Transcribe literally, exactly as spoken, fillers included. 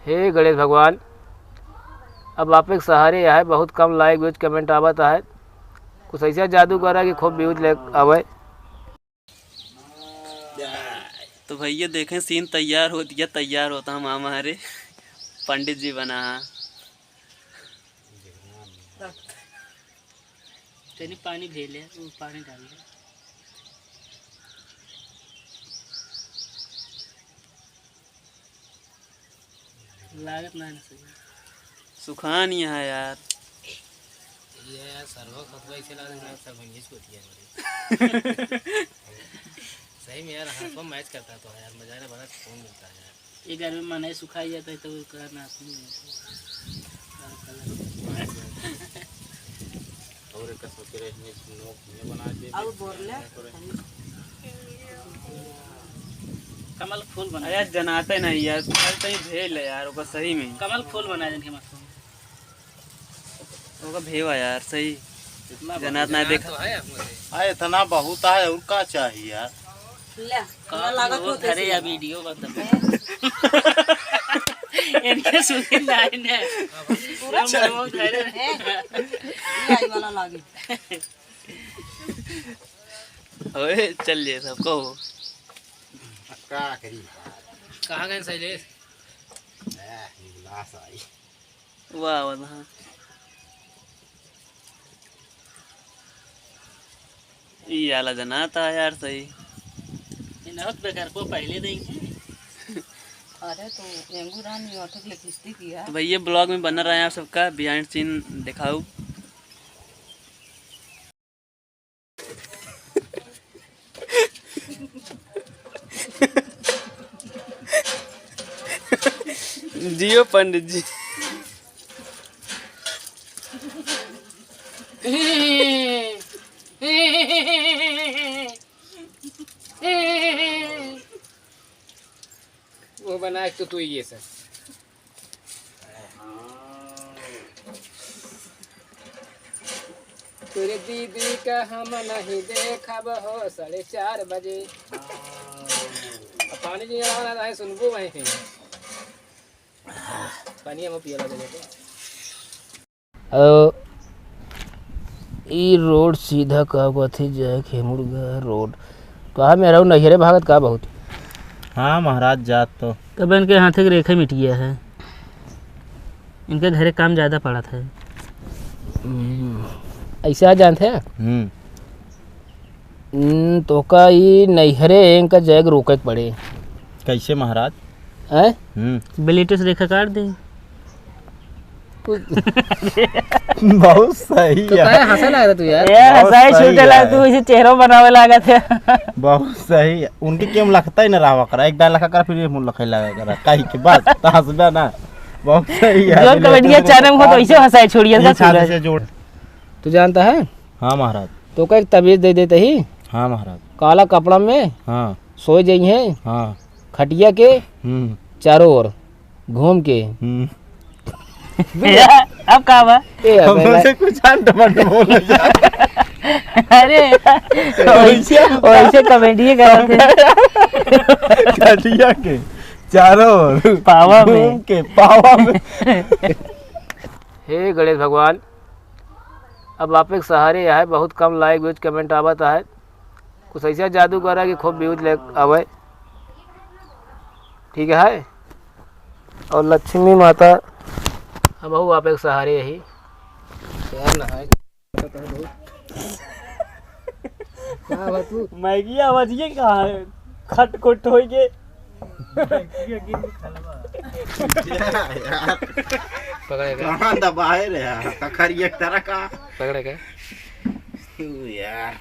हे गणेश भगवान, अब आपे के सहारे आहे, बहुत कम like views comment आवत आहे, कुछ ऐसा जादू करा कि खूब views ले आवे। तो भैया देखें scene तैयार होत है, तैयार होत है मामा हरे पंडित जी बना है। तनी पानी भेले, वो पानी डाल दे। लागत ना है ना सही। सुखान यहाँ यार। ये यार, सरवा खतवा ऐसे लग रहा है, सब इंग्लिश को दिया हमारे। सही में यार, हाथों match करता तो यार, मजा ना, बड़ा सुकून मिलता है यार। ये गर्मी में नहीं सुखाई जाता है, तो वो करना अपनी है। और एक सोच रहे हैं, नोक में बना दे। अब बोल ले। कमल फूल बना अरे यार, दे। जनाते नहीं यार, कल तो ही भेल है यार, ओकर सही में। कमल फूल बना दे इनके माथे में। ओकर भेवा यार, सही। इतना जनात बड़ा ना जनात देखा। तो है अपने से। हाँ, इतना बहुत है, और का चाहिए यार? ले, का हमरा लागत बहुत होत है धरे या सियाना। Video बता। हैं? इनके सुधी लाइन है। पूरा पूरा चल। बहुत धरे। हैं? ये आई वाला लागी। ओए, चल लिए सबको। का करी? कहाँ गए शैलेश? ए, निकला साई। वाह, वाह, हाँ। ई आला जनाता यार सही। ये नहत बेकार को पहले नहीं थे। अरे तो एंगू राम ये ऑटो के लिए किस्ती किया। तो भैया vlog में बना रहे आप सबका behind scene दिखाओ। जियो पंडित जी। वो बना एक तो तू ये सर। तोरे दीदी का हम नहीं देखब हो साढ़े चार बजे। अब पानी जी वाला है, सुनबो वहीं कहीं। पानी हम पियला दे देते। अ, ई रोड सीधा का कथी जाए खेमुड़गा रोड। कहा मेरा नैहरे भागत का बहुत? हाँ महाराज, जात तो। तब इनके हाथे के रेखा मिट गया है, इनके घरे काम ज्यादा पड़ा था। हम्म, ऐसे आ जानते हैं? हम्म। हम्म, तोका ई नैहरे इनका जाए के रोके के पड़े। कैसे महाराज? हैं? हम्म। Bluetooth रेखा काट दे। बहुत सही तो यार। काहे हंसे लागत तू यार? यार, बहुत हंसाई सही छूटे ला, यार। तू इसे चेहरो बनावे लागत है। बहुत सही। उनके केम लगता ही ना रहा करा, एक डायलॉग करा, फिर ये मुंह लखे लगा करा, काहे के बस, तो हंसबे ना। बहुत सही यार। जो comedy channel हो तो इसे हंसाई छोड़िए, ये का चांद सूरज। से जोड़। तू जानता है? हाँ महाराज। तोका एक तबीज दे देते ही। हाँ महाराज। काला कपड़ा में हाँ। सोए जाई हैं। हाँ। खटिया के हम्म। चारों ओर घूम के। हम्म। अब का बा? ए, अब हम बेला- से कुछ अंट मंट बोल जा। अरे, वैसे, वैसे comedy करत है। खटिया के चारों ओर पावा में। घूम के पावा में। हे गणेश भगवान, अब आपे के सहारे आहे, बहुत कम like views comment आवत आहे, कुछ ऐसा जादू करा कि खूब views ले आवे, ठीक है? और लक्ष्मी माता, हम आपे के सहारे यही। क्या ना है? का बा तू? मैगी आवाज ये कहाँ है? खट खुट होई के। पकड़े का? कहाँ दबाए रे यार? कखरी एक तरह का। पकड़े का? तू यार।